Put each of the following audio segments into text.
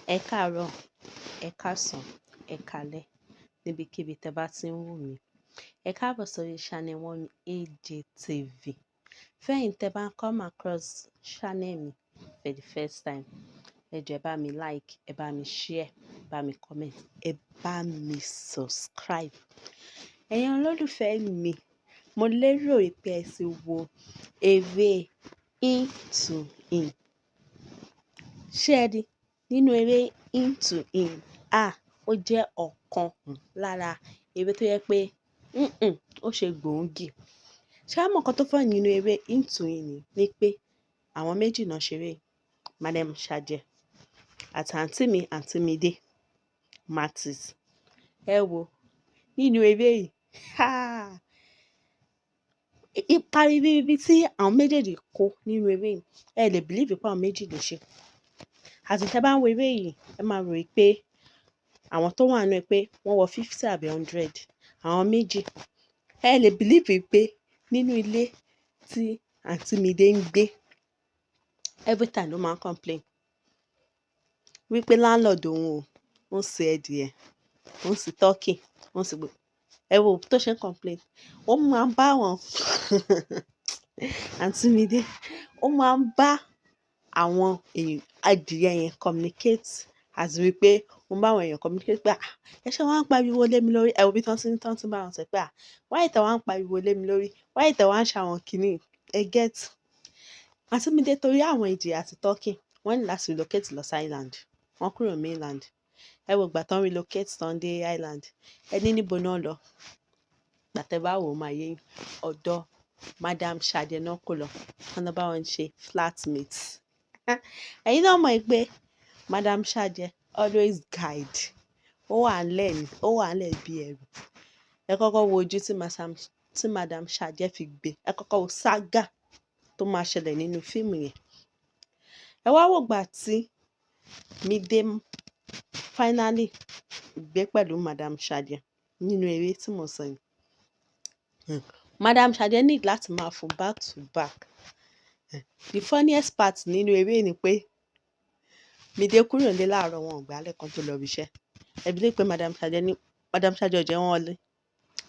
Ẹ káàárọ̀, ẹ̀ káàsán, ẹ̀ káalẹ́ níbikíbi tẹ bá tí ń wò mí. Ẹ káàbọ̀ sórí channel One AJ TV. Fẹ́yìn tẹ bá come across channel mi for the first time, ẹ jọ̀ọ́, ẹ bá mi like, ẹ bá mi share, ẹ bá mi comment, ẹ bá mi subscribe. Ẹ̀yin olólùfẹ́ mi, mo lérò pé ẹ ti wo eré Into In. Ṣé ẹ rí nínú eré Into In? Ah, ó jẹ́ ọ̀kan lára eré tó yẹ pé ó ṣe gbòógì. Ṣé a mọ̀ nǹkan tó funny nínú eré Into In ni pé àwọn méjì náà ṣeré, Madam Ṣadé àti àǹtí mi, Àǹtí Mide Martins. Ẹ wo nínú eré yìí, ha! Ipa ribiribi tí àwọn méjèèjì kó nínú eré yìí, ẹ lè believe pé àwọn méjì ló ṣe. Àti tí ẹ bá ń wo eré yìí, ẹ máa rò pé àwọn tó wà nínú ẹ pé wọ́n wọ 50 àbí 100, àwọn méjì. Ẹ lè believe pé nínú ilé tí Àǹtí Mide ń gbé, every time ló máa ń complain wípé landlord òun o, ó ń ṣe adìẹ, ó ń ṣe turkey, ó ń ṣe gbogbo. Ẹ wo tó ṣe ń complain. Ó máa ń bá àwọn Àǹtí Mide, ó máa ń bá àwọn èèyàn adìẹ yẹn communicate, as wípé ó ń bá àwọn èèyàn communicate pé, "Ah, ẹ ṣé wọ́n ń pariwo lé mi lórí." Ẹ wo bí tán tí ń bá wọn sọ pé, "Ah, why tẹ wá ń pariwo lé mi lórí? Why tẹ wá ń ṣe àwọn kíní?" Ẹ get. Àǹtí Mide, torí àwọn adìẹ àti turkey, wọ́n ní láti relocate lọ sí island. Wọ́n kúrò mainland. Ẹ wo ìgbà tán relocate tán dé island. Ẹ ní níbo náà lọ. Ìgbà tẹ bá wò ó máa yé yín. Ọ̀dọ̀ Madam Ṣadé náà kó lọ. Wọ́n lọ bá wọn ṣe flatmates. Ẹ̀yin náà mọ̀ pé Madam Ṣadé always guide. Ó wà nílẹ̀ ni, ó wà nílẹ̀ bí ẹrù. Ẹ kọ́kọ́ wo ojú tí Madam Ṣadé fi gbé. Ẹ kọ́kọ́ wo saga tó máa ṣẹlẹ̀ nínú fíìmù yẹn. Ẹ wá wò ìgbà tí Mide finally gbé pẹ̀lú Madam Ṣadé nínú eré tí mo sọ yìí. Madam Ṣadé need láti máa fún back to back. The funniest part nínú eré ni pé Mide kúrò nílé láàárọ̀, wọn ò gbálẹ̀ kan tó lọ ibi iṣẹ́. Ẹ believe pé Madam Ṣadé ní Madam Ṣadé ò jẹ́ wọ́n wọlé.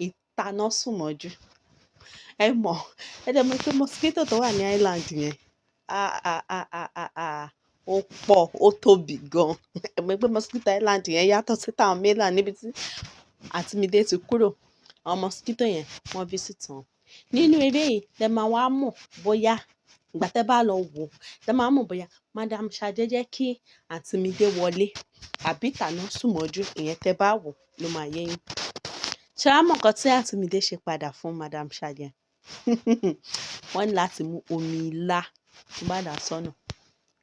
Ìta náà sùn mọ́jú. Ẹ mọ̀, ẹ dẹ̀ mọ̀ pé mosquito tó wà ní island yẹn, ah ah ah ah ah ah, ó pọ̀, ó tóbi gan. Ẹ mọ̀ pé mosquito island yẹn yàtọ̀ sí tàwọn mainland níbi tí Àǹtí Mide ti kúrò. Àwọn mosquito yẹn wọ́n visit wọn. Nínú eré yìí, lẹ máa wá mọ̀ bóyá ìgbà tẹ bá lọ wò, lẹ máa mọ̀ bóyá Madam Ṣadé jẹ́ kí Àǹtí Mide wọlé àbí ìta náà sùn mọ́jú. Ìyẹn tẹ bá wò ló máa yé yín. Ṣé wàá mọ̀ nǹkan tí Àǹtí Mide ṣe padà fún Madam Ṣadé? Wọ́n ní láti mú omi ilá, wọ́n bá dà sọ́nà.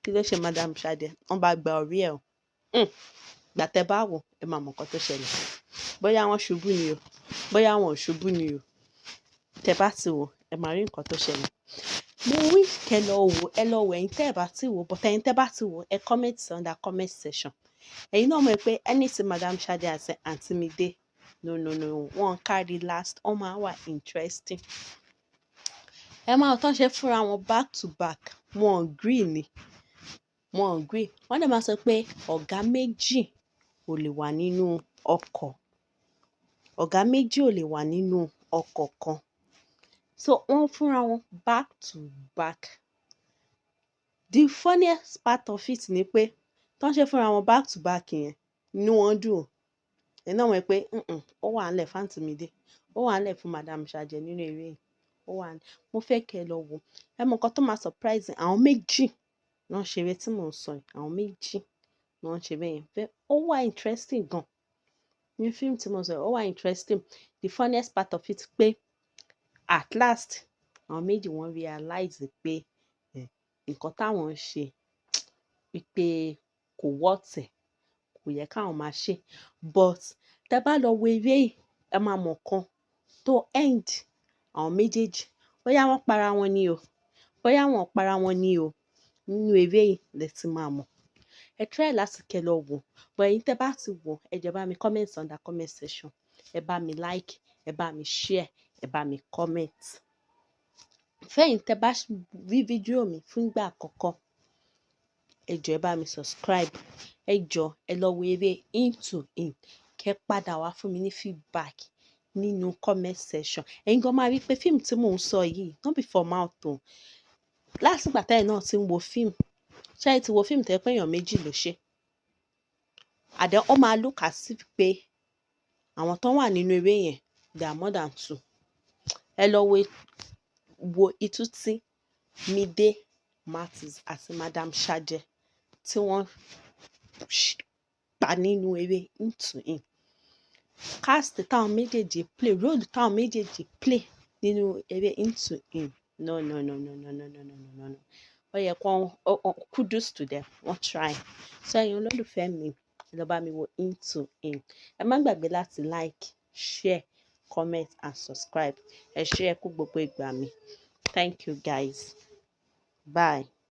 Kí ló ṣe Madam Ṣadé? Wọ́n bá gba orí ẹ̀ o. Ìgbà tẹ bá wò, ẹ máa mọ̀ nǹkan tó ṣẹlẹ̀. Bóyá wọ́n ṣubú ni o, bóyá wọ́n ò ṣubú ni o. Tẹ bá ti wò, ẹ máa rí nǹkan tó ṣẹlẹ̀. Mo wish kẹ́ lọ wò, ẹ lọ wò ẹ̀yin tẹ́ ẹ bá ti wò, but ẹ̀yin tẹ́ bá ti wò, ẹ comment under comment section. Ẹ̀yin náà mọ̀ pé anything Madam Ṣadé àti Àǹtí Mide, no no no, wọ́n carry last, wọ́n máa wà interesting. Ẹ máa tán ṣe fúnra wọn back to back, wọ́n agree ni, wọ́n agree. Wọ́n dẹ̀ máa sọ pé ọ̀gá méjì ò lè wà nínú ọkọ̀. Ọ̀gá méjì ò lè wà nínú ọkọ̀ kan. So wọ́n fúnra wọn back to back. The funniest part of it ni pé tán ṣe fúnra wọn back to back yẹn, inú wọn dùn o. Ẹ̀yin náà mọ̀ pé ó wà nílẹ̀ fún Àǹtí Mide, ó wà nílẹ̀ fún Madam Ṣadé nínú eré yìí. Ó wà ní. Mo fẹ́ kí ẹ lọ wò. Ẹ mọ nǹkan tó máa surprise, àwọn méjì náà ṣe eré tí mò ń sọ yìí. Àwọn méjì náà ṣe eré yẹn. Fẹ́ ó wà interesting gan. Ní fíìmù tí mo sọ yìí, ó wà interesting. The funniest part of it pé at last àwọn méjì wọ́n realize pé nǹkan táwọn ń ṣe wípé kò worth ẹ̀, kò yẹ káwọn máa ṣe. But tẹ bá lọ wo eré yìí, ẹ máa mọ̀ nǹkan tó end àwọn méjèèjì. Bóyá wọ́n para wọn ni o, bóyá wọ́n ò para wọn ni o, nínú eré yìí lẹ ti máa mọ̀. Ẹ try láti kẹ́ lọ wò. But ẹ̀yin tẹ́ bá ti wò, ẹ jọ̀ọ́, bá mi comment under comment section. Ẹ bá mi like, ẹ bá mi share, ẹ bá mi comment. Fẹ́yìn tẹ́ bá rí fídíò mi fún ìgbà àkọ́kọ́, ẹ jọ̀ọ́, ẹ bá mi subscribe. Ẹ Ẹ jọ̀ọ́, ẹ lọ wo eré Into Him, kẹ́ padà wá fún mi ní feedback nínú comment section. Ẹ̀yin gan máa rí pé fíìmù tí mò ń sọ yìí no be for mouth o. Látìgbà tẹ́yin náà tí ń wo fíìmù, ṣé ẹ ti wo fíìmù tó jẹ́ pé èèyàn méjì ló ṣe? And then ó máa look as if pé àwọn tó wà nínú eré yẹn, they are more than two. Ẹ lọ wo itú tí Mide Martins àti Madam Ṣadé tí wọ́n pa nínú eré Into Him. Cast táwọn méjèèjì play, role táwọn méjèèjì play nínú eré Into Him. No, no, no, no, no, no, no, no, no, no, no. Ó yẹ kó kudos to them, wọ́n try. So ẹ̀yin olólùfẹ́ mi, ẹ lọ bá mi wo Into Him. Ẹ má gbàgbé láti like, share, comment and subscribe. Ẹ ṣé, ẹ kú gbogbo ìgbà mi. Thank you, guys. Bye.